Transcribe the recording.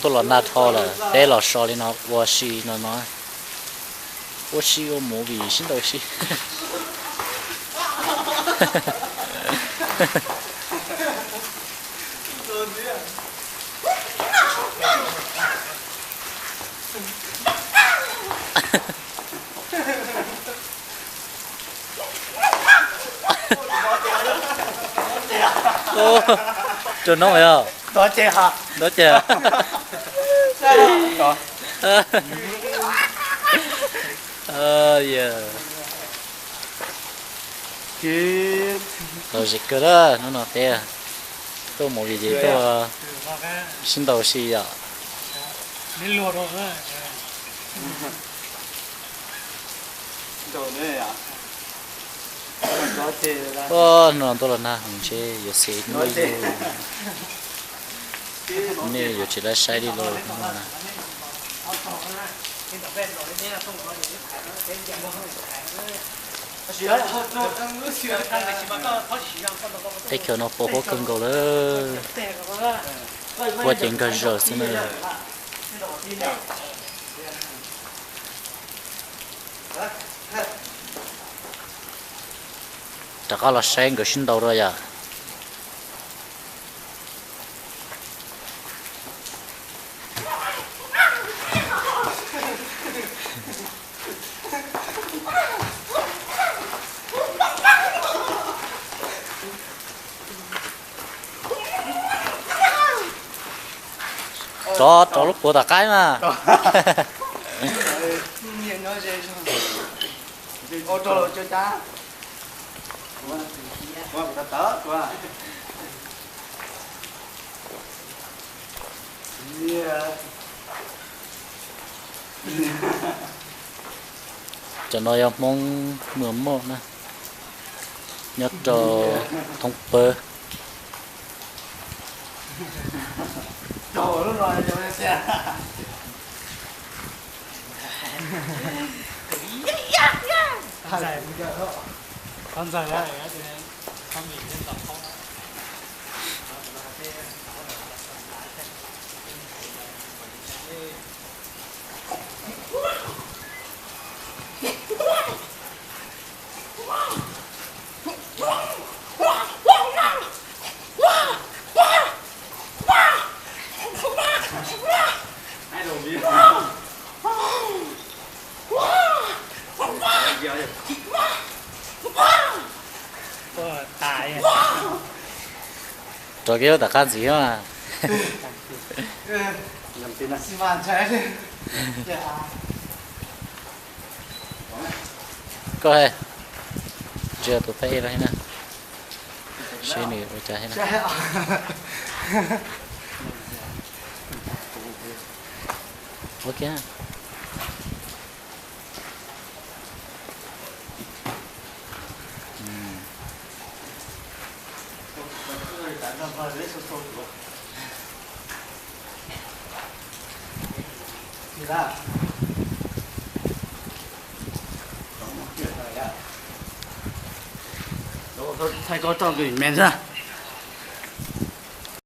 Tuaj los nag dhau lawm, peb los so li no ua si no no. Ua si ua movie sib ntaus si. Rau noob yog. Ntov ces. Lom zem kawg na, hnub no peb tuaj movie ces tuaj sib ntaus si yom. Hnub no tuaj los nag heev ntshe yuav xis hnub no, nej yuav tsis laj saib li los hnub no na. Teb chaws no pos huab kawg nkaus lawm, huab ces nkag zaws xwb na. Rov qab los saib nkawd sib ntaus rau yom. Rov, rov lub puav tom qaib mas. Cov no yog Hmoob Muas Moj na, nyob rau Thoob Pawg. Rov kiag lub tom qab ntxiv mas. Koj he, ntsia tus phab ej no thiab na, seb nws ua cas thiab na. Ua kiag. Thaij koj tso kws me ntag.